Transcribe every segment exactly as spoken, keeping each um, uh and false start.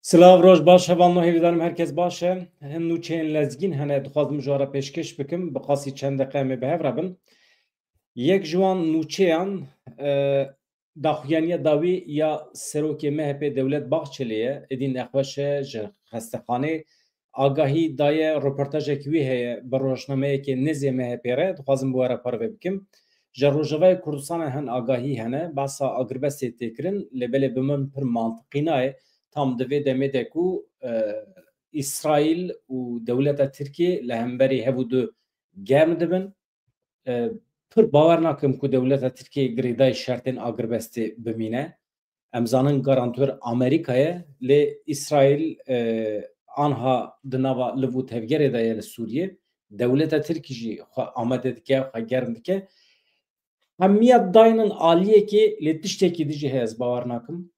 Silav, roj baş, hevalno, hêvîdarim herkes baş e. Hin nûçeyên lezgîn hene, dixwazim ji we re pêşkêş bikim, bi qasî çend deqe em ê bi hev re bin. Yek ji wan nûçeyan, e, daxuyaniya dawî ya serokê M H P Devlet Bahçeli ye, êdî nexweş e, ji xestexanê agahî daye, roportajek wî heye, bi rojnameyekê nêzê M H P re, dixwazim bi we re parve bikim. Ji Rojavayê Kurdistanê hin agahî hene, behsa agirbestê tê kirin, lê belê bi min pir mantiqî nayê. Tam di vê demê de ku, e, Îsraîl û dewleta Tirkiyê li hemberî hev û du germ dibin. E, pir bawer nakim ku dewleta Tirkiyê girêdayî şertên agirbestê bimîne. Em zanin garantor Amerîka ye, lê Îsraîl, e, anha di nava liv û tevgerê de ye li Sûriyê. Dewleta Tirkî jî xwe amade dike, xwe germ dike. Hemiya daynin aliyekê, lê tiştekî dijî heye, ez bawer nakim.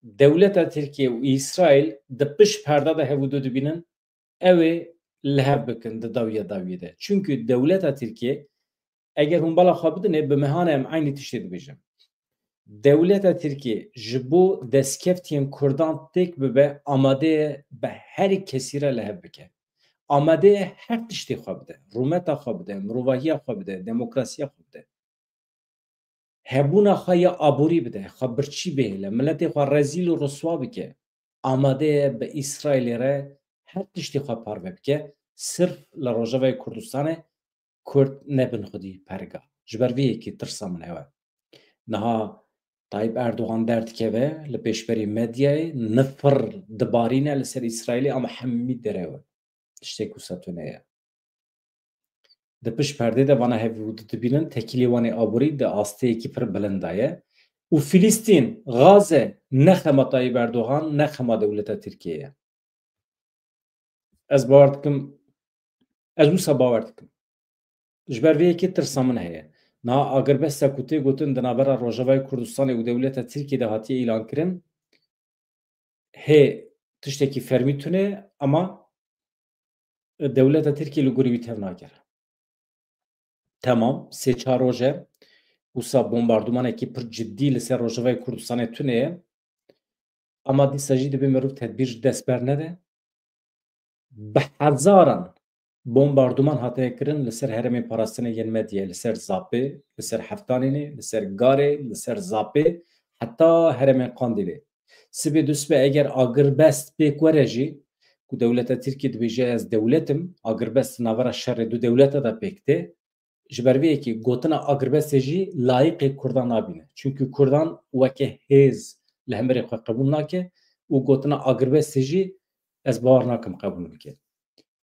Dewleta Tirkiye û Îsraîl di pişt perda de hev û du dibînin, ew ê li hev bikin di dawiya dawiyê de. Çunku dewleta Tirkiye, eger hûn bala xwe bidinê, bi mehanê em eynî tiştê dibêjin. Dewleta Tirkiye ji bo destkeftiyên Kurdan têk bibe, amade ye bi herî kesî re li hev bike. Amade ye her tiştê xwe bide, rûmeta xwe bide, mirovahiya xwe bide, demokrasiya xwe bide. Hebûna xwe ya aborî bide, xwe birçî bihêle, miletê xwe rezîl û riswa bike. Amade ye bi Îsraîlê re her tiştê xwe parve bike, sirf li Rojavayê Kurdistanê Kurd nebin xwedî perga. Ji ber vê yekê tirsa min ew e. Niha Tayyip Erdogan derdikeve li pêşberî medyayê, nifir dibarîne li ser Îsraîlê, ama hemî derew e. Tiştek wisa tune ye. Di pişt perdê de vana hev û du dibînin, tekîlê wan ê aborî di asteyekî pir bilind de ye. Û Filistîn, Gaze ne xema Tayyip Erdogan, ne xema dewleta Tirkiyê ye. Ez bawer dikim, ez wisa bawer dikim. Ji ber vê yekê tirsa min heye. Niha agirbesta ku tê gotin di navbera Rojavayê Kurdistanê û dewleta Tirkiyê de hatiye îlankirin, hê tiştekî fermî tune, ama dewleta Tirkiyê li gorî wî tev nagere. Temam, sê çar roj e. Wisa bombardumanekî pir cidî li ser Rojavayê Kurdistanê tune ye. Ama dîsa jî divê mirov tedbîr ji dest bernede. Bi hezaran bombarduman hatiye kirin li ser herêmên parastinê yên Medyayê, li ser Zapê, li ser Heftanênê, li ser Garê, li ser Zapê, heta herêmên Qandîlê. Sibê dusibê eger agirbest pêk were jî, ku dewleta Tirkiyê dibêje ez dewlet im, agirbest di navbera şerê du dewleta de pêk tê, ji ber vê yekê gotina agirbestê jî layiqê Kurdan nabîne. Çunku Kurdan weke hêz li hemberî xwe qebûl nake û gotina agirbestê jî ez bawer nakim qebûl bike.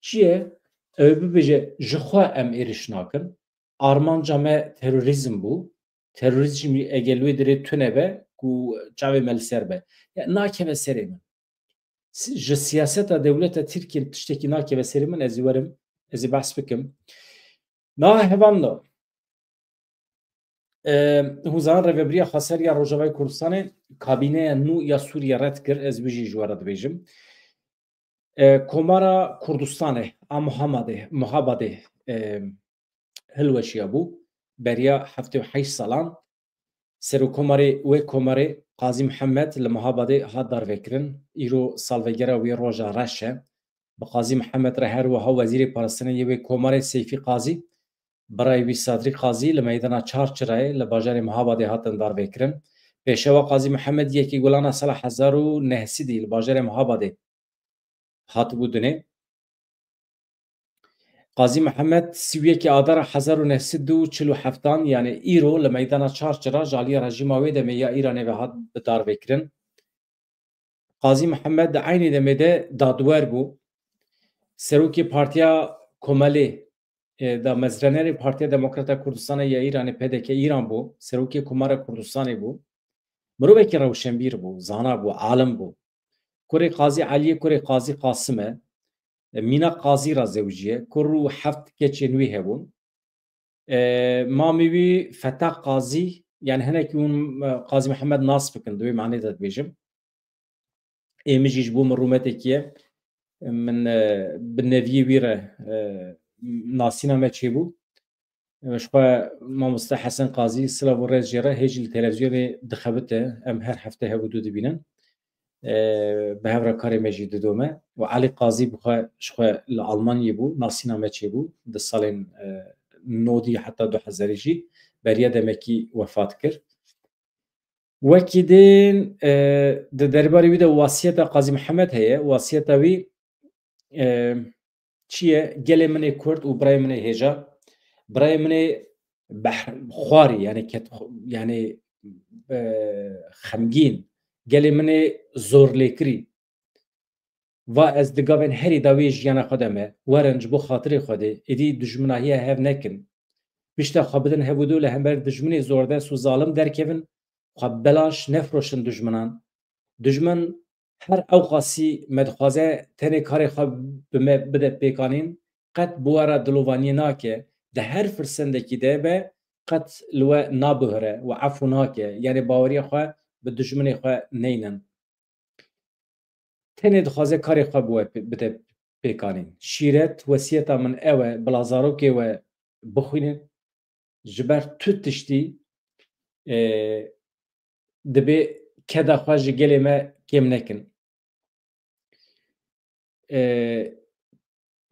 Çi ye? Ew ê bibêje, ji xwe em êrîş nakin. Armanca me terorîzm bû. Terorîzm jî eger li wê dirê tune be, ku çavê me li ser be. Ya, nakeve serê min. Si-, ji siyaseta dewleta Tirkiyê tiştekî nakeve serê min, ez ê werim, ez ê behs bikim. Niha hevalno, e, hûn zanin Rêvebiriya Xweser ya Rojavayê Kurdistanê kabîneya nû ya Sûriye red kir, ez wî jî ji we re dibêjim. E, Komara Kurdistanê a Muhamadê, Muhabadê, e, hilweşiya bû. Beriya heftê û heşt salan Serokkomarê wê komarê Qazî Mihemed li Mihabadê hat darvekirin. Îro salvegera wê roja reş e. Bi Qazî Mihemed re her wiha Wezîrê Parastinê yê wê komarê Seyfî Qazî, birayê wî Sadrî Qazî li meydana Çar Çirayê li bajarê Mihabadê hatin darvekirin. Pêşewa Qazî Mihemed yekê Gulana sala hezar û neh sedî li bajarê Mihabadê hatibû dinê. Qazî Mihemed sî û yekê Adara hezar û neh sed û çil û heftan, yanî îro li meydana Çar Çira ji aliyê rejîma wê demê ya Îranê ve hat bidarvekirin. Qazî Mihemed di eynî demê de dadwer bû. Serokê Partiya Komelê, e, da mezrenerê Partiya Demokrata Kurdistanê ya Îranê, P D K Îran bû. Serokê Komara Kurdistanê bû. Mirovekî rewşenbîr bû, zana bû, alim bû. Kurê Qazî Eliyê, kurê Qazî Qasim e. E, Mîna Qazî ra zewiciye. Kur û heft keçên wî hebûn. E, mamê wî Feta Qazî, yani hinekî hûn, e, Qazî Mihemed nas bikin, di wê manê de dibêjim. Ê min jî ji bo min rûmetekî ye. Min, e, bi neviyê wî re, e, nasîna me çêbû. E, ji xwe mamoste Hesen Qazî, silav û rêz jê re, hê jî li televîzyonê dixebite, em her hefte hev û du dibînin. e, bi hev re karê me jî didome. Û Elî Qazî bi xwe, ji xwe li Almanyê bû, nasîna me çêbû, di salên, e, nodî heta du hezarî jî beriya demekî wefat kir. Wekî din, e, di derbarê wî de wasiyeta Qazî Mihemed heye. Wasiyeta wî, e, çi ye? Gelê min ê Kurd û birayê min ê hêja, birayê min ê behr-, xwarî, yani ket-, yani, e, xemgîn, gelê min ê zorlêkirî. Va ez di gavên herî dawî yê jiyana xwe de me, werin ji bo xatirê Xwedê, êdî dijminahiya hev nekin. Pişta xwe bidin hev û du li hember dijminê zordest û zalim derkevin, xwe belaş nefroşin dijminan. Dijmin her ewqasî me dixwaze tenê karê xwe bi me bide pêkanîn, qet bi we re dilovaniyê nake, di her firsendekî de be qet li we nabihire û efû nake, yanê baweriya xwe bi dijminê xwe neynin. Tenê dixwaze karê xwe bi we pê-, bide pêkanîn. Şîret, wesiyeta min ew e, bila zarokê we bixwînin. Ji ber tu tiştî, e, dibê keda xwe ji gelê me kêm nekin. E,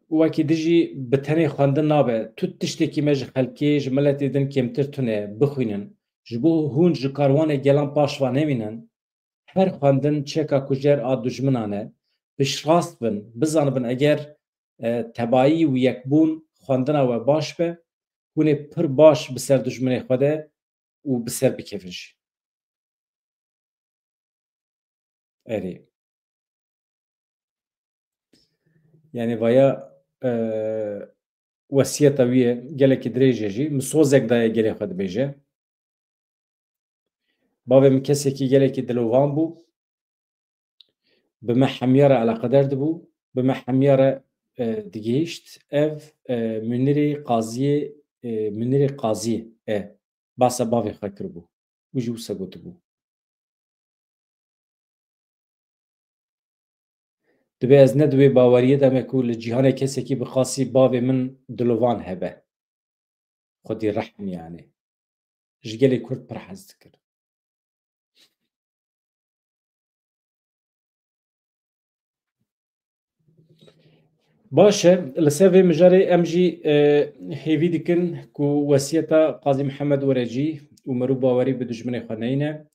wekî dijî bi tenê xwendin nabe. Tu tiştekî me ji xelkê, ji miletê din kêmtir tune, bixwînin. Ji bo hûn ji karwanê gelan paş va nemînin. Her xwendin çeka kujer a dijminan e. Piştrast bin, bizanibin eger, e, tebayî û yekbûn xwendina we baş be, hûn ê pir baş bi ser dijminê xwe de û bi ser bikevin jî. Erê. Yani vaya, e, wesiyeta wî ye, gelekî dirêj e jî. Min sozek daye gelê xwe dibêje. Bavê min kesekî gelekî dilovan bû. Bi me hemiya re eleqedar dibû. Bi me hemiya re, e, digihîşt. Ev, e, Munirê Qaziyê, e, Munirê Qaziyê e. Basa bavê xwe kiribû. Û jî wisa gotibû. Dibê ez ne di wê baweriyê de me ku li cîhanê kesekî bi qasî bavê min dilovan hebe. Xwedî rehm yani. Ji gelê Kurd pir hez dikir. Baş e, li ser vê mijarê em jî, e, hêvî dikin ku wesiyeta Qazî Mihemed were cî û mirov bawerî bi dijminê xwe neyne.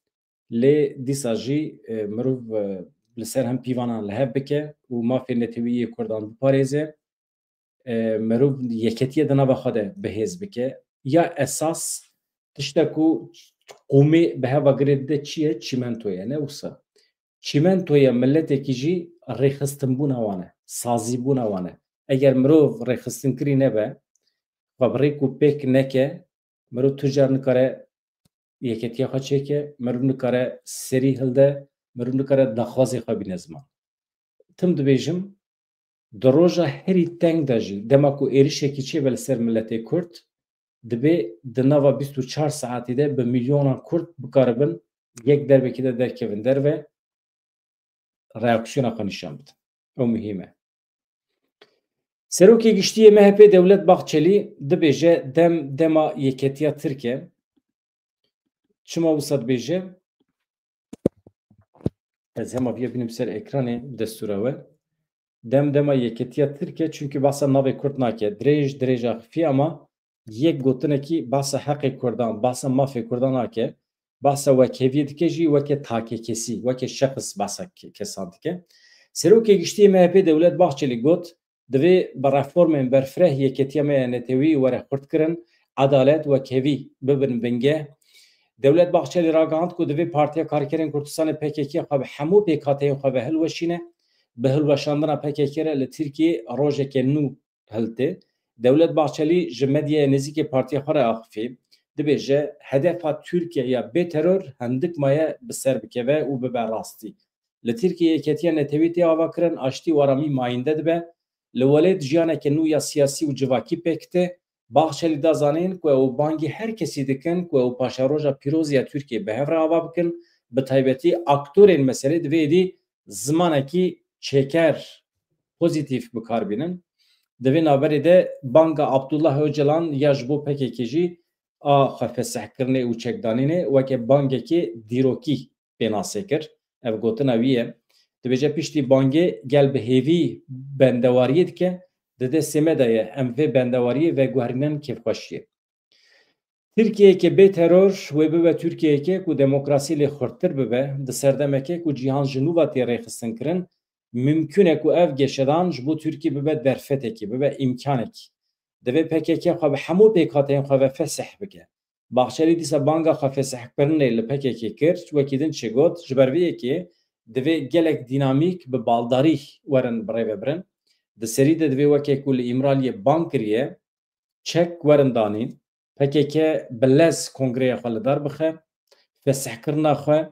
Lê dîsa jî, e, mirov, e, li ser hin pîvanan li hev bike û mafê netewî yê Kurdan biparêze. E, mirov yeketiye di nava xwe de bi hêz bike. Ya esas tişta ku qûmê bi heva girê dide çi ye? Çîmento ye, ne wisa? Çîmentoya miletekî jî rêxistinbûna wan e, sazîbûna wan e. Eger mirov rêxistinkirî nebe, xwe bi rêk û pêk neke, mirov tu car nikare yeketiya xwe çêke, mirov nikare serî hilde, mirov nikare daxwazê xwe bîne ziman. Tim dibêjim, di roja herî teng de jî, dema ku êrişekî çêbe li ser miletê Kurd, dibê di nava bîst û çar saetî de bi milyonan Kurd bikaribin yek derbekî de derkevin derve, reaksiyona xwe nîşan bidin. Ew muhîm e. Serokê Giştî yê M H P Dewlet Bahçelî dibêje dem dema yeketiya Tirk e. Çima wisa dibêje? Ez hema viya bînim ser ekranê bi destûra we. Dem dema yeketiya Tirk e, çunkî behsa navê Kurd nake. Dirêj dirêj axifiye ama yek gotinekî behsa heqê Kurdan, behsa mafê Kurdan nake. Behsa wekheviyê dike jî weke takekesî, weke şexs behsa ke-, kesan dike. Serokê Giştî yê M H P Dewlet Bahçelî got, divê bi reformên berfireh yeketiya me ya netewî were xurtkirin, edalet, wekhevî bibin bingeh. Dewlet Bahçelî ragihand ku divê Partiya Karkerên Kurdistanê P K K xwe bi hemû pêkhateyên xwe ve hilweşîne. Bi hilweşandina P K K re li Tirkiyê rojeke nû hiltê. Dewlet Bahçelî ji medyaya nêzîkê partiya xwe re axifî. Dibêje, hedefa Tirkiye ya bê teror hindik maye bi ser bikeve û bibe rastî. Li Tirkiyê yeketiya netewî tê avakirin, aştî û aramî mayînde dibe. Li welêt jiyaneke nû ya siyasî û civakî pêk tê. Bahçelî da zanîn ku ew bangî her kesî dikin ku ew paşeroja pîroz ya Tirkiyê bi hev re ava bikin, bi taybetî aktorên meselê divê êdî zimanekî çêker, pozîtîf bi kar bînin. Di vê navberê de banga Abdullah Ocalan ya ji bo P K K jî a xwefesihkirinê û çekdanînê weke bangekê dîrokî pênasê kir. Ev gotina wî ye. Dibêje piştî bangê gel bi hêvî bendewariyê dike, di destê me de ye, em vê bendewariyê veguherînin kêfxweşiyê. Tirkiyeyeke bê teror wê bibe Tirkiyeyeke ku demokrasî lê xurttir bibe, di serdemeke ku cîhan ji nû ve tê rêxistinkirin, mimkûn e ku ev geşedan ji bo Tirkiyê bibe derfetekî, bibe îmkanekî. Divê P K K xwe bi hemû pêkhateyên xwe ve fesih bike. Bahçelî dîsa banga xwe fesihkirinê li P K K kir, wekî din çi got, ji ber vê yekê divê gelek dînamîk bi baldarî werin bi rê ve birin. Di serî de divê weke ku li Îmraliyê bang kiriye, çek werin danîn, P K K bi lez kongreya xwe li dar bixe, fesihkirina xwe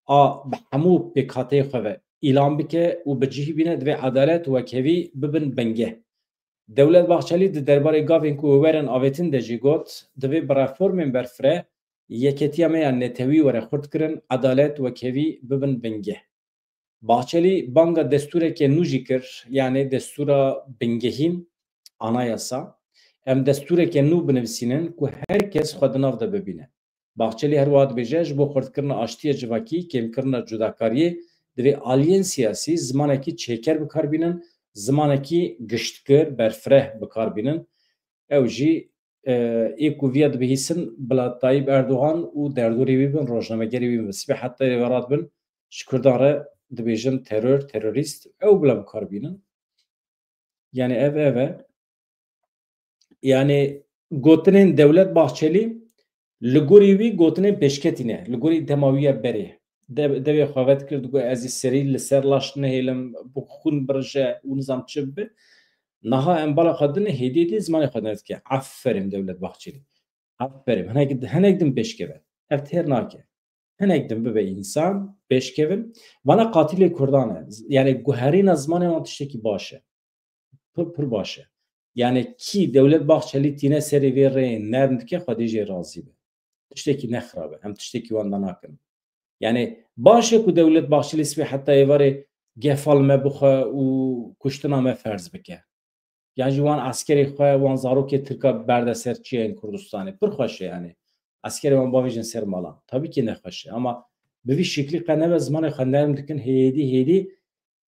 a bi hemû pêkhateyê xwe ve îlan bike û bi cihî bîne, divê edalet û wekhevî bibin bingeh. Dewlet Bahçelî di derbarê gavên ku werin avêtin de jî got, divê bi reformên berfireh yeketiya me ya netewî were xurtkirin, edalet, wekhevî bibin bingeh. Bahçelî banga destûreke nû jî kir, yanî destûra bingehîn, anayasa. Em destûreke nû binivîsînin ku her kes xwe di nav de bibîne. Bahçelî her wiha dibêje, ji bo xurtkirina aştiyê civakî, kêmkirina cudakariyê, divê aliyên siyasî zimanekî çêker bi kar bînin, zimanekî giştkir, berfireh bi kar bînin. Ew jî, e, ê ku viya dibihîsin, bila Tayyip Erdogan û derdorê wî bin, rojnamegerê wî bin, bi sibê heta êvarê bin, ji Kurdan re dibêjin teror, terorîst, ew bila bi kar bînin. Yani ev, ev e. Yani gotinên Dewlet Bahçelî li gorî wî gotinên pêşketî ne. Li gorî dema wî ya berê. De-, devê xwe vedikir, digot, "Ez ê serî li ser laş nehêlim, bi xûn birije û nizam çi bibe." Niha em bala xwe dine hêdî hêdî zimanê xwe dinivîse. Aferin Dewlet Bahçelî. Aferin. Hinek, hinek din pêşkeve. Ev têr nake. Hinek din bibe însan, pêşkevin. Vana qatilê Kurdan e. Yani guherîna zimanê wan tiştekî baş e. Pir, pir baş e. Yani kî Dewlet Bahçelî tîne serê vê rêyê nerm dike, Xwedê jê razî be. Tiştekî ne xirab e. Em tiştekî wenda nakin. Yani baş e ku Dewlet Bahçelî sibê heta êvarê gefal me bixwe û kuştina me ferz bike. Yan jî wan eskerê xwe, wan zarokê Tirka berde ser çiyayên Kurdistanê. Pir xweş e yani. Eskerê wan bavêjin ser malan. Tabii ki ne xweş e ama bi vî şeklî qe nebe zimanê xwe nerm dikin, hêdî hêdî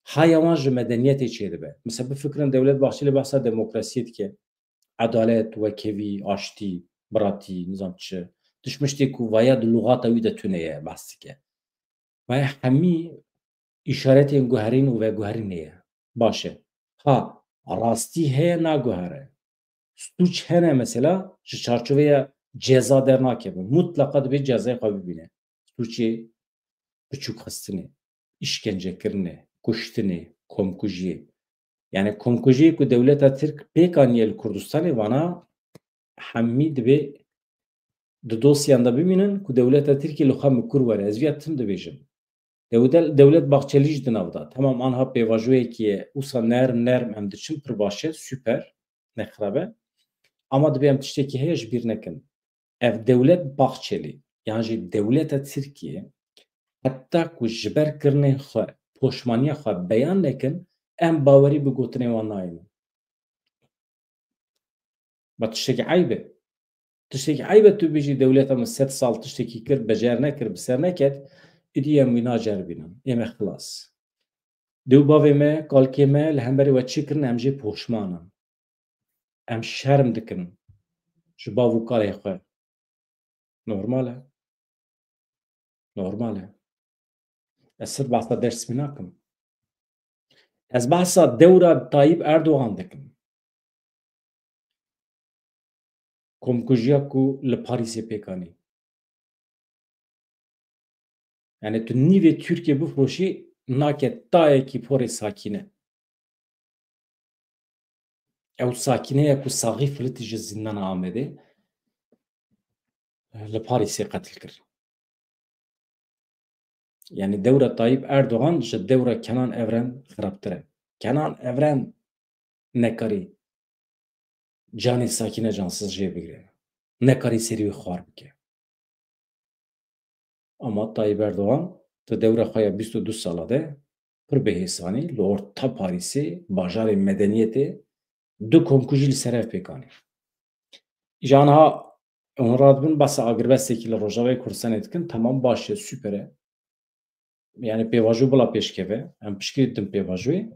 haya wan ji medeniyetê çêdibe. Mesela bifikirin Dewlet Bahçelî behsa demokrasiyê dike. Edalet, wekhevî, aştî, biratî, nizam çi. Tişt miştê ku vaya di lûgata wî de tune ye, behs dike. Vaya hemî îşaretên guherîn û veguherînê ye. Baş e. Ha, rastî heye, naguhere. Sûc hene mesela ji çarçoveya ceza dernakeve. Mutlaqa divê cezayê xwe bibîne. Sûcê biçûkxistinê, îşkencekirinê, kuştinê, komkujiyê. Yani komkujiyê ku dewleta Tirk pêk aniye li Kurdistanê, vana hemî divê di dosyan de bimînin ku dewleta Tirkiyê li xwe mikur were. Ez viya tim dibêjim. Dewde-, Dewlet Bahçelî jî di nav de. Tamam, anha pêvajoyekî ye. Wisa nerm nerm em diçin, pir baş e, super, ne xirab e. Ama divê em tiştekî heye ji bîr nekin. Ev Dewlet Bahçelî, yan jî dewleta Tirkiyê, heta ku ji ber kirinên xwe, poşmaniya xwe beyan nekin, em bawerî bi gotinên wan nayînin. Ma tiştekî eyb e. Tiştekî eyb e tu bêjî, dewleta min sed sal tiştekî kir, becer nekir, bi ser neket, îdî em wî naceribînin. Ê me xilas. Dê û bavê me, kalkê me li hemberî we çi kirin, em jê poşman in. Em şerm dikin ji bav û kalê xwe. Normal e. Normal e. Ez sirf behsa Dêrsimî nakim. Ez behsa dewra Tayyip Erdogan dikim. Komkujiya ku li Parîsê pêk anî. Yani tu nîvê Tirkiyê bifroşî, nake tayekî porê sakîne. Ew sakîneya ku saxî filitî ji zîndana Amedê, li Parîsê qetil kir. Yani dewra Tayyip Erdogan ji dewra Kenan Evren xirabtir e. Kenan Evren nekarî canê Sakîne Cansiz jê bigire. Nekarî serî wî xwar bike. Ama Tayyip Erdogan di dewra xwe ya bîst û du sala de pir bi hêsanî li orta Parîsê, bajarê medeniyetê, du komkujî li ser hev pêk anî. Îja niha hûn radibin behsa agirbestekî li Rojavayê Kurdistanê dikin, tamam, baş e, super e. yani pêvajo bila pêşkeve, em pişkirî din pêvajoyê,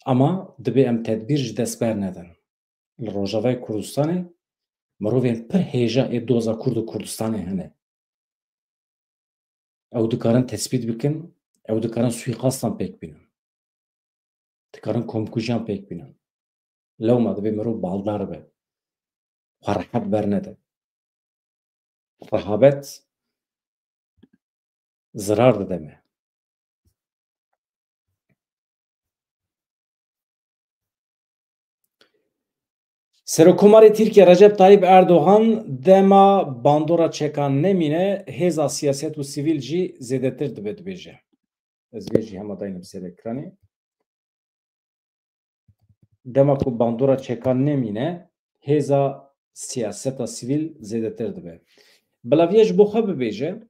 ama dibê em tedbîr ji dest bernedin. Li Rojavayê Kurdistanê mirovên pir hêja ê doza Kurd û Kurdistanê hene. Ew dikarin tespît bikin, ew dikarin suîqastan pêk bînin. Dikarin komkujiyan pêk bînin. Lewma divê mirov baldar be. Xwe rehet bernede. Rehabet zirar dide me. Serokkomarê Tirkiye Recep Tayyip Erdogan dema bandora çekan nemîne, hêza siyaset û sivîl jî zêdetir dibe, dibêje. Ez vê jî hema daynim ser ekranê. Dema ku bandora çekan nemîne, hêza siyaseta sivîl zêdetir dibe. Bila vê ji bo xwe bibêje,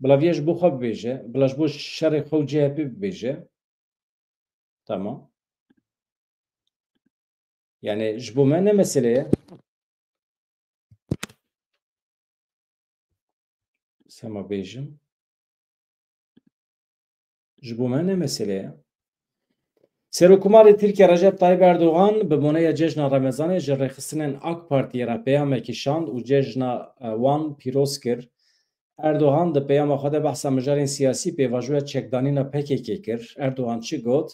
bila vê ji bo xwe bibêje, bila ji bo şerê xwe û C H P bibêje. Tamam. Yani ji bo me ne mesele ye. Sema bêjim. Ji bo me ne mesele ye. Serokkomarê Tirkiye Recep Tayyip Erdogan bi boneya cejna Remezanê ji rêxistinên AK Partiyê re peyamekî şand û cejna, e, wan pîroz kir. Erdogan di peyama xwe de behsa mijarên siyasî pêvajoya çekdanîna P K K kir. Erdogan çi got?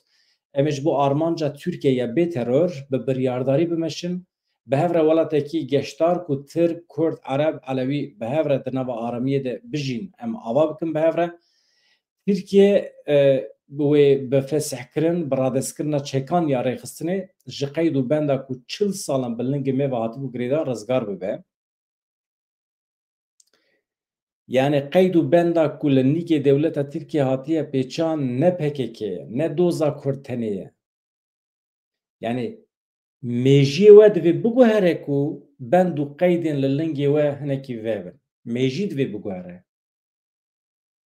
Em ê ji bo armanca Tirkiye ya bê teror bi biryardarî bimeşin, bi hev re welatekî geşdar ku Tirk, Kurd, Ereb, Elewî bi hev re di nava aramiyê de bijîn, em ava bikin bi hev re. Tirkiye, e, wê bi fesihkirin, bi radestkirina çekan ya rêxistinê ji qeyd û benda ku çil salan bi lingê me ve hatibû girêdan rizgar bibe. Yani qeyd û benda ku li nîkê dewleta Tirkiye hatiye pêçan ne P K K ye, ne doza Kurd tenê ye. Yani mêjiyê we divê biguhere ku bend û qeydên li lingê we hinekî vebin. Mêjî divê biguhere.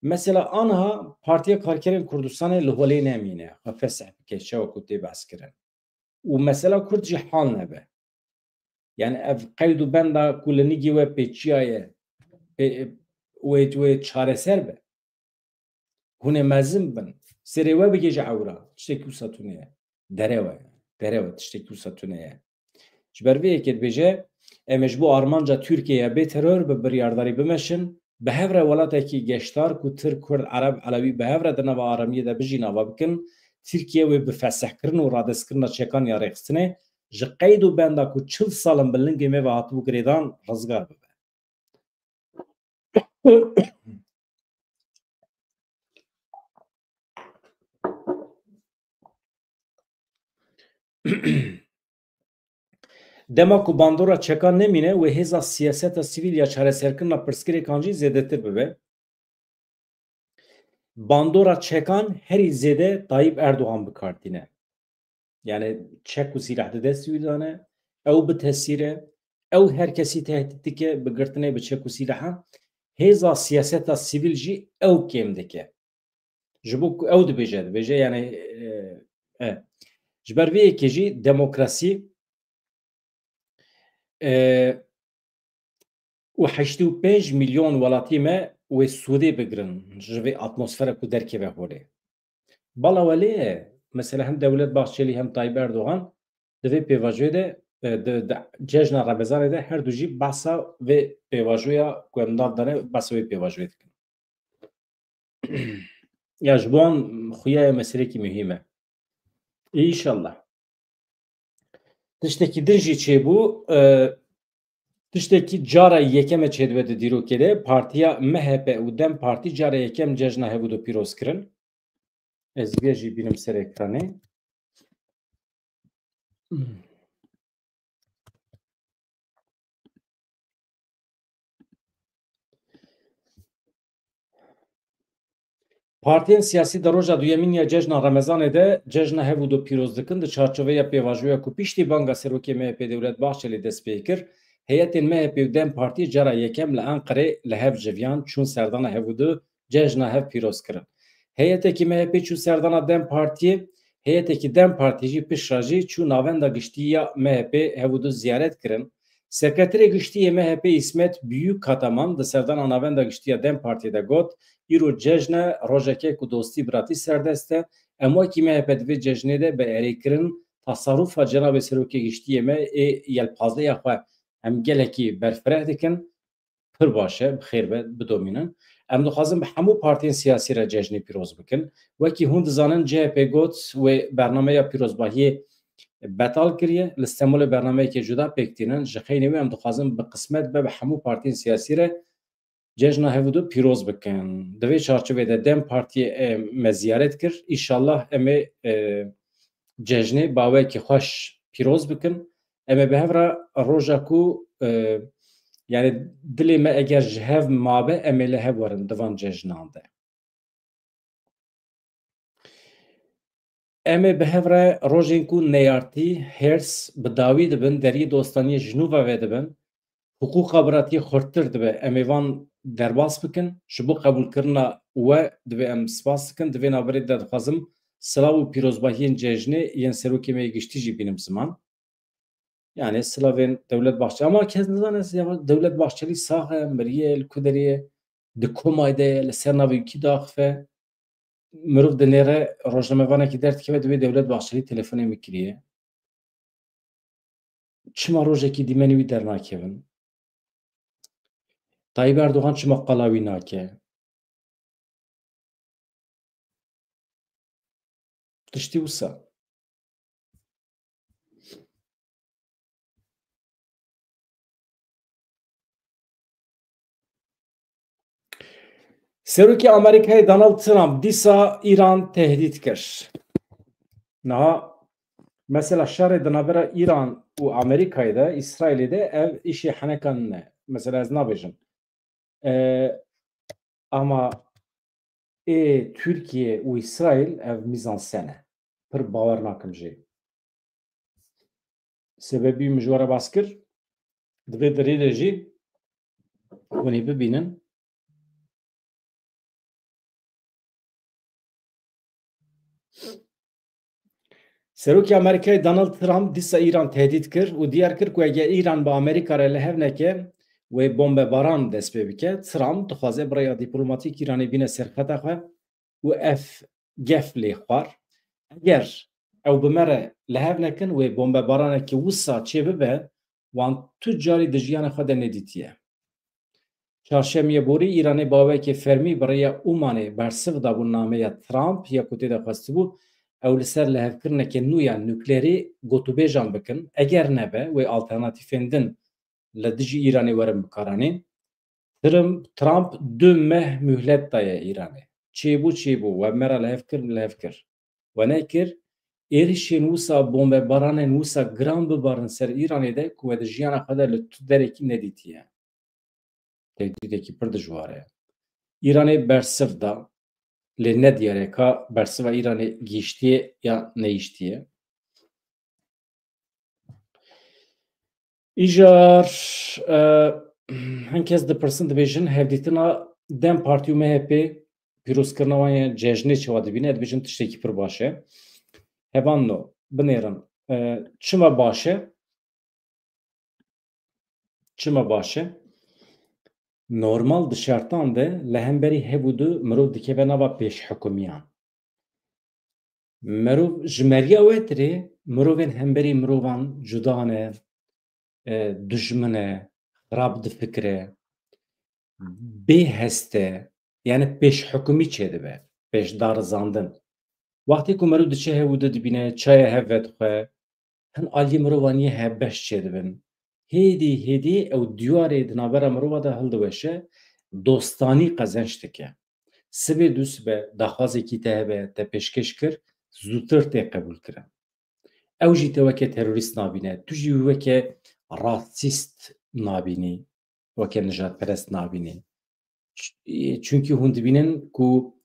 Mesela anha Partiya Karkerên Kurdistanê li holê nemîne, xwe fesih bike, çawa ku tê behs kirin. Û mesela Kurd jî hal nebe. Yani ev qeyd û benda ku li nigî we pêçiyaye, pê, wê, wê çareser be. Hûn ê mezin bin. Serê we bigêje ewra. Tiştekî wisa tune ye. Derew e. Derew e, tiştekî wisa tune ye. Ji ber vê yekê dibêje, em ê ji bo armanca Tirkiye ya bê teror bi biryardarî bimeşin, bi hev re welatekî geşdar ku Tirk, Kurd, Ereb, Elewî bi hev re di nava aramiyê de bijîn ava bikin, Tirkiye wê bi fesihkirin û radestkirina çekan ya rêxistinê ji qeyd û benda ku çil sal in bi lingê me ve hatibû girêdan rizgar bibe. Dema ku bandora çekan nemîne, wê hêza siyaseta sivîl ya çareserkirina pirsgirêkan jî zêdetir bibe. Bandora çekan herî zêde Tayyip Erdogan bi kar tîne. Yani çek û sîleh di destî wî de ne, ew bi tesîr e, ew her kesî tehdît dike bi girtinê bi çek û sîlehan, hêza siyaseta sivîl jî ew kêm dike. Ji bo ku ew dibêje, dibêje yani, e, e. Ji ber vê yekê jî demokrasî, e, û heştê û pênc milyon welatî me wê sûdê bigirin ji vê atmosfera ku derkeve holê. Bala welê ye, mesela hem Dewlet Bahçelî hem Tayyip Erdogan di vê pêvajoyê de, e, di, di cejna Remezanê de her du jî behsa vê pêvajoya ku em nav dane, behsa wê pêvajoyê dikin. Ya ji bo wan xuya ye meselekî muhîm e. Înşallah. Tiştekî din jî çêbû, e, tiştekî cara yekem e çêdibe di dîrokê de, partiya M H P û DEM Partî cara yekem cejna hevû do pîroz kirin. Ez vê jî bînim ser ekranê. Partiyên siyasî di roja duyemîn ya cejna Remezanê de cejna hev û du pîroz dikin. Di çarçoveya pêvajoya ku piştî banga serokê M H P Dewlet Bahçelî dest pê kir, heyetên M H P û DEM Partiyê cara yekem li Enqerê li hev civiyan, çûn serdana hev û du cejna hev pîroz kirin. Heyetekî M H P çû serdana DEM Partiyê, heyetekî DEM Partiyê jî piştre jî çû navenda giştî ya M H P hev û du ziyaret kirin. Sekreterê Giştî yê M H P Îsmet Büyükataman di serdana navenda giştî ya DEM Partiyê de got, Îro cejn e, rojeke ku dostî, biratî serdest e. Em wekî M H P di vê cejnê de bi erêkirin, tasarrufa Cenabê Serokê Giştî yê me ê yelpazeya xwe em gelekî berfireh dikin. Pir baş e, bi xêr be, bidomînin. Em dixwazin bi hemû partiyên siyasî re cejnê pîroz bikin. Wekî hûn dizanin, C H P got wê bernameya pîrozbahiyê betal kiriye. Li Stenbolê bernameyekê cuda pêk tînin. Ji xeynê wê em dixwazin bi qismet be bi hemû partiyên siyasî re cejna hevûdu pîroz bikin. Di vê çarçovê de DEM Partiyê, e, me ziyaret kir. Îşallah em ê, e, cejnê baweyekî xweş pîroz bikin. Em ê bi hev re roja ku, e, yani dilê me eger ji hev mabe, em ê li hev werin di van cejnan de. Em ê bi hev re rojên ku neyartî, hêrs, bi dawî dibin, deriyê dostaniyê ji nû ve vedibin, hiqûqa biratiyê xurttir dibe, em ê van derbas bikin. Ji bo qebûlkirina we divê em spas dikin. Di vê navberê de dixwazim silav û pîrozbahiyên cejnê yên serokê me yê giştî jî bînim ziman. Yani silavên Dewlet Bahçeli. Ama kes nizane, ya Dewlet Bahçeli sax e, miriye, li ku derê ye, di komay de ye, li ser navê wî kî diaxife. Mirov dinêre, rojnamevanekî derdikeve, divê Dewlet Bahçeli telefonê min kiriye. Çima rojekî dîmenê wî dernakevin? Tayyip Erdogan çima qala wî nake? Tiştî wisa. Serokê Amerîkayê Donald Trump dîsa Îran tehdît kir. Niha mesela şerê di navbera Îran û Amerîkayê de, Îsraîlê de ev îşê henekan ne. Mesela ez nabêjim. E, ama ê Tirkiye û Îsraîl ev mîzansen e. Pir bawer nakim jê. Sebebî min ji we re bas kir. Divê di rê de jî hûn ê bibînin. Serokê Amerîkayê Donald Trump dîsa Îran tehdît kir û diyar kir ku eger Îran bi Amerîka re li hev neke, wê bombebaran dest pê bike. Trump dixwaze bi rêya dîplomatîk Îranê bîne ser xeta xwe û ev gef lê xwar. Eger ew bi me re li hev nekin, wê bombebaranekî wisa çê bibe, wan tu carî di jiyana xwe de nedîtiye. Çarşemiyê borî Îranê bawekê fermî bi rêya Omanê bersiv dabû nameya Trump ya ku tê de xwestibû ew li ser lihevkirineke nû ya nukleerî gotûbêjan bikin. Eger nebe, wê alternatîfên din li dijî Îranê werin bikaranîn. Trim-, Trump du meh muhlet daye Îranê. Çêbû, çêbû. We me re lihev kir, lihev kir. We nekir. Êrişên wisa, bombebaranên wisa giran bibarin ser Îranê de ku we di jiyana xwe de li tu derekî nedîtiye. Tehdîdekî pir dijwar e. Îranê bersiv da, lê ne diyar e ka bersiva Îranê gihîştiye ya nehîştiye. Îcar, e, hin kes dipirsin, dibêjin hevdîtina DEM Partî û MHP, pîrozkirina wan ya cejnê çawa dibîne? Dibêjin tiştekî pir baş e. Hevalno, binêrin, e, çima baş e? Çima baş e? Normal di şertan de li hemberî hev û du mirov dikeve nava pêşhikimiyan. Mirov ji meriya we tirê mirovên hemberî mirovan cuda ne, e, dijmin e, xirab difikire, bêhest e, yani pêşhikimî çêdibe, pêşdarizandin. Wextê ku mirov diçe hev û du dibîne, çaya hev vedixwe, hin aliyê mirovan yê hevbeş çêdibin. Hêdî hêdî ew diyarê di navbera mirova de hildiweşe, dostanî qezenc dike. Sibê dûsibe daxwazekî te hebe, te pêşkêş kir, zûtir tê qebûlkirin. Ew jî te weke terorîst nabîne, tu jî wî weke rasîst nabînî, weke nijadperest nabînî. Ç-, e, çunkî hûn dibînin ku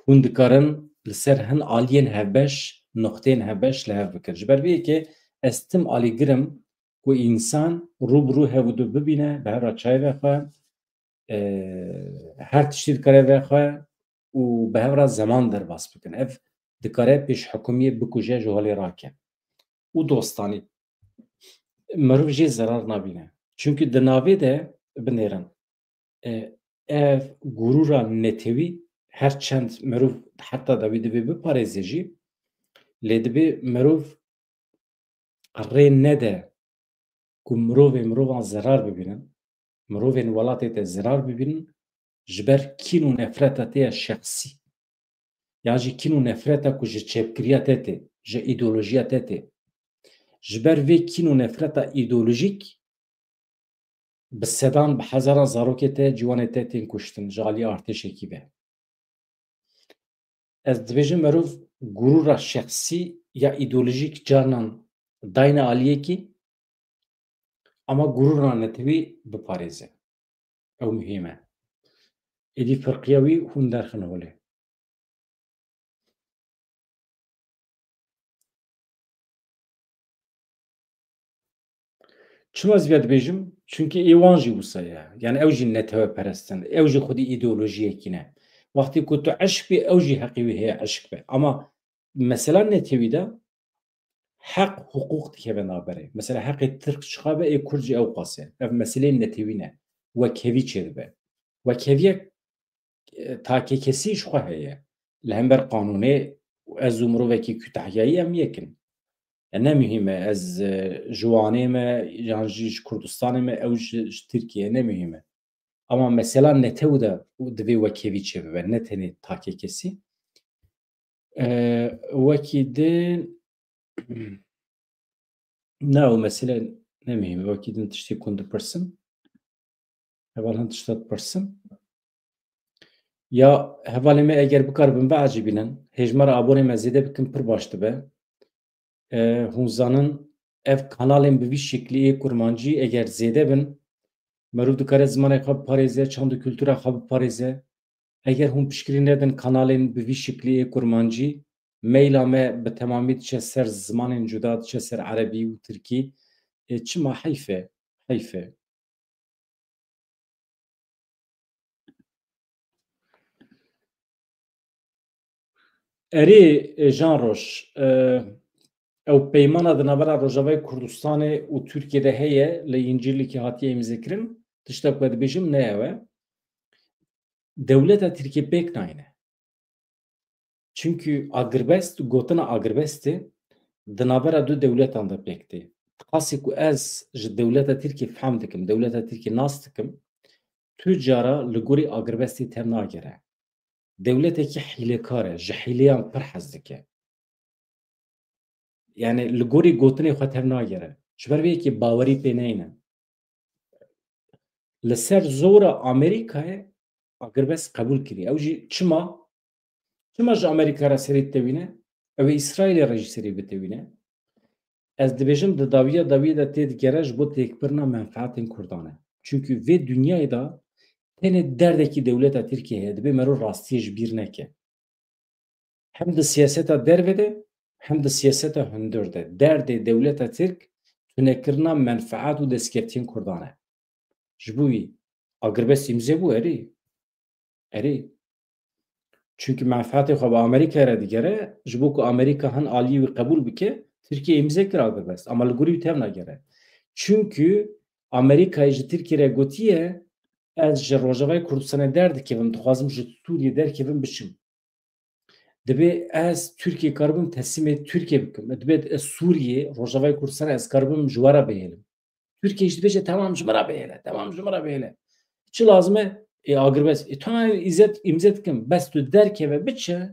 hûn dikarin li ser hin aliyên hevbeş, nuqteyên hevbeş li hev bikin. Ji ber vê yekê ez tim alîgir im ku însan rû bi rû hev û du bibîne, bi hev re çay vexwe, e, her tiştî dikare vexwe û bi hev re zeman derbas bikin. Ev dikare pêşhikimiyê bikuje, ji holê rake. Û dostanî. Meriv jê zerar nabîne. Çunkî di navê de binêrin. E, ev gurûra netewî her çend mirov heta dawî divê biparêze jî, lê divê mirov rê nede ku mirovê mirovan zerar bibînin, mirovên welatê te zerar bibînin, ji ber kîn û nefreta te ya şexsî, yan jî kîn û nefreta ku ji çepgiriya te tê, ji îdeolojiya te tê. Ji ber vê kîn û nefreta îdeolojîk bi sedan, bi hezaran zarokê te, ciwanê te tên kuştin ji alî artêşekî ve. Ez dibêjim, merov gurûra şexsî ya îdeolojîk carinan dayne aliyekî, ama gurûra netewî biparêze. Ew muhîm e. Êdî firqiya wî hûn derxin holê. Çima ez vê dibêjim? Çunkî ê wan jî wisa ye. Yani ew jî neteweperest in. Ew jî xwedî îdeolojiyekî ne. Wextê ku tu eşq bî, ew jî heqê wî heye eşq be. Ama mesela netewî de heq, hiqûq dikeve navberê. Mesela heqê Tirk çiqa be, ê Kurd jî ew qas e. Ev meseleyên netewî ne. Wekhevî çêdibe. Wekheviyek, e, takekesî ji xwe heye. Li hember qanûnê ez û mirovekî Kutahyayî em yek in. E, ne muhîm e, ez, e, ji Wanê me, yan jî ji Kurdistanê me, ew ji, ji Tirkiyeyê, ne muhîm e. Ama mesela netew de divê wekhevî çêbibe, ne tenê takekesî. E, wekî din, ne, ew mesele ne muhîm e. Wekî din tiştê ku hûn dipirsin. Heval hin tişta dipirsin. Ya hevalê me eger bikaribin biecibînin, hêj me re abonê me zêde bikin pir baş dibe. E, hûn zanin ev kanalên bi vî şeklî ê kurmancî eger zêde bin, merûv dikare zimanê xwe biparêze, çand û kultura xwe biparêze. Eger hûn piştgirî nedin kanalên bi vî şeklî ê kurmancî, meyla me bi temamî diçe ser zimanên cuda, diçe ser erebî û tirkî. E, çima? Heyf e, heyf e. Erê, e, Jan Roj, e, ew peymana di navbera Rojavayê Kurdistanê û Tirkiyê de heye, li Încîlîkê hatiye îmzekirin, tişta ku ez dibêjim ne ew e. Dewleta Tirkiyê pêk nayne. Çimkî agirbest, gotina agirbestê di navbera du dewletan de pêk tê. Qasê ku ez ji dewleta Tirkiyê fehm dikim, dewleta Tirkiyê nas dikim, tu cara li gorî agirbestê tev nagere. Dewletekî hîlekar e, ji hîleyan pir hez dike. Yani li gorî gotinê xwe tev nagere. Ji ber vê yekê bawerî pê neyne. Li ser zora Amerîkayê agirbest qebûl kirî. Ew jî çima? Çima ji Amerîka re serî ditewîne? Ew ê Îsraîlê re jî serî bitewîne. Ez dibêjim di dawiya dawiyê de tê digere ji bo têkbirina menfeetên Kurdan e. Çimkî vê dinyayê de tenê derdekî dewleta Tirkiyê heye, dibê mero rastiyê ji bîr neke. Hem di siyaseta derve de, hem di siyaseta hundir de derdê dewleta Tirk tunekirina menfeet û destkeftiyên Kurdan e. Ji bo wî agirbest îmze bû, erê. Erê. Çimkî menfeetê xwe bi Amerîkayê re digere, ji bo ku Amerîka hin aliyê wî qebûl bike, Tirkiye îmze kir agirbest. Ama li gorî wî tev nagere. Çimkî Amerîkayê ji Tirkiye re gotiye, ez ji Rojavayê Kurdistanê derdikevim, dixwazim ji Sûriyê derkevim biçim. Dibê ez Tirkiye karibim teslîmê Tirkiye bikim. Dibê ez Sûriyê, Rojavayê Kurdistanê ez karibim ji we re bihêlim. Tirkiye jî dibêje, temam ji min re bihêle, temam ji min re bihêle. Çi lazim e? Ê agirbest. Ê tamam, îzet, îmze dikim. Bes tu derkeve biçe,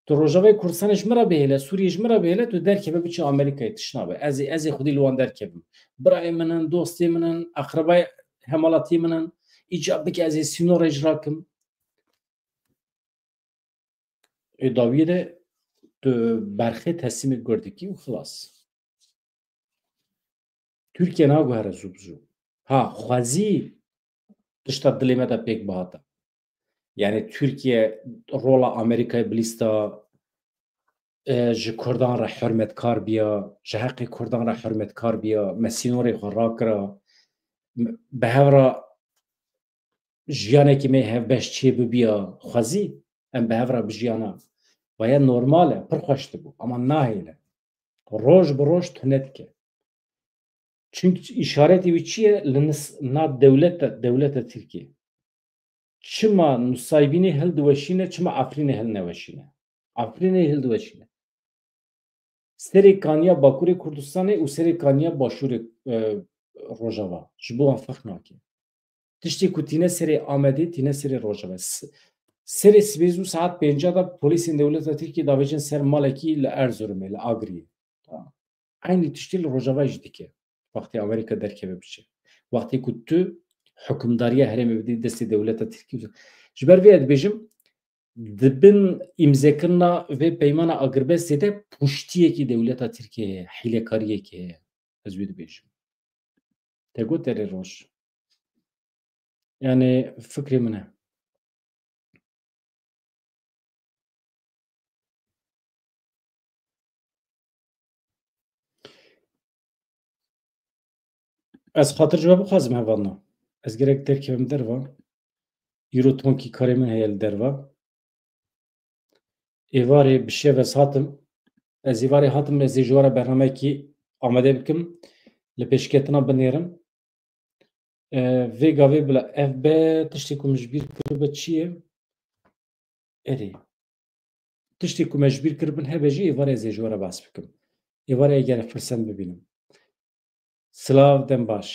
tu Rojavayê Kurdistanê ji min re bihêle, Sûriyê ji min re bihêle, tu derkeve biçe Amerîkayê, tişt nabe. Ez ê, ez ê xwedî li wan derkevim. Birayê min in, dostê min in, eqrebayê hemalatiyê min in. Îcab bike ez ê sînorê ji rakim. Ê dawiyê de tu berxê teslîmê gor dikî û xilas. Tirkiye naguhere zû bi zû. Ha, xwezî tişta dilê me de pêk bihata. Yani Tirkiye rola Amerîkayê bilîsta, e, ji Kurdan re hurmetkar biya, ji heqê Kurdan re hurmetkar biya, me sînorê xwe rakira, m-, bi hev re jiyanekî me hevbeş çê bibiya, xwezî em bi hev re bijiyana. Vaya normal e, pir xweş dibû, ama nahêle. Roj bi roj tune dike. Çimkî îşaretê wî çi ye? Li nis-, na dewlete, dewlete Tirkiyê. çima Nusaybînê hildiweşîne, çima Efrînê hilneweşîne? Efrînê hildiweşîne. Serê kaniya Bakurê Kurdistanê û serê kaniya Başûrê, e, Rojava. Ji bo wan ferq nake. Tiştê ku tîne serê Amedê, tîne serê Rojava. S-, serê sibê zû saet pênca de polîsên dewleta Tirkiyê davêjin ser malekî li Erzurumê, li Agiriyê. Tamam. Eynî tiştî li Rojava jî dike. Wextê Amerîka derkeve biçe. Wextê ku tu hukimdariya herêmê bidî destê dewleta Tirkî. Ji ber vê ez dibêjim, di bin îmzekirina vê peymana agirbestê de puştiyekî dewleta Tirkiyê heye, hîlekariyekê heye. Ez wê dibêjim. Te got erê roj. Yani fikrê min e. Ez xatir ji we bixwazim hevalno. Ez gerek derkevim derva. Îro tonkî karê min heye li derva. Êvarê bi şev ez hatim. Ez êvarê hatim, ez ê ji we re bernameyekî amade bikim. Li pêşketina binêrim. E, vê gavê bila ev be, tiştê ku min ji bîr kiribe çi ye? Erê. Tiştê ku me ji bîr kiribin hebe jî êvarê ez ê ji we re behs bikim. Êvarê eger firset bibînim. Silav, dem baş.